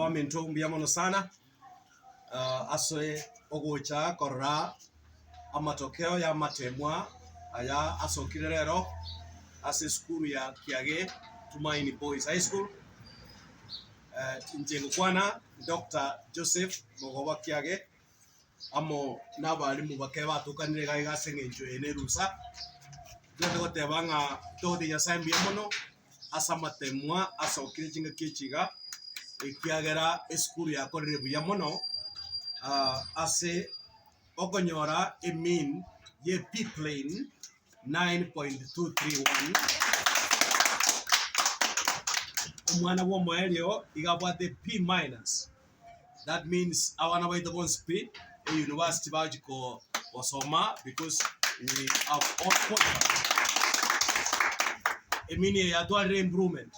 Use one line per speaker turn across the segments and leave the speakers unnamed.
Abaminto mbuya mono sana ase ogocha korora amatokeo y'amatemwa aya asokire rero ase esukuru ya Kiage Tumaini Boys High School. Inche ngokwana Doctor Joseph Mogoba Kiage amo nabalimu bake batokanire iga iga ase eng'encho eye nerusa, togende goteba ng'a togotebia Nyasaye mbuya mono ase amatemwa asokire chingaki echi iga, ekiagera esukuru yakorire buya mono ase okonyora emean ye P plane 9.231, omwana bwa omoerio iga abwate P minus. That means abana baito bonsi pi e university bagochi ko gosoma because we have all qualified. Emini eye yatwarire improvement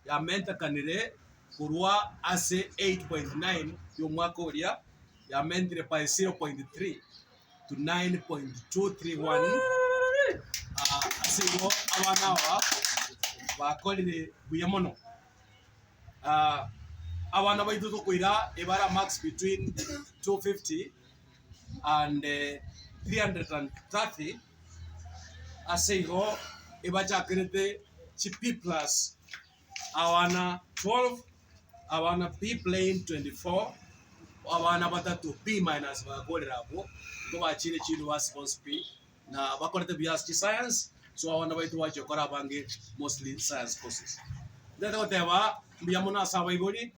yamentakanire korwa ase 8.9 ya omwaka oria yamentire by 0.3 to 9.231 ase igo abana aba bakorire buya mono. Abana baito tokoira ebare marks between 250 and 330 ase igo ebachakerete chi B plus abana 12, abana B plain 24, abana batato B minus bagakorera abwo, nigo bachire chiuniversity bonsi pi. Na bakorete buya ase chiscience, so abana baito bachia gokora abange mostly science courses. Ntagete goteba mbuya mono ase abaibori.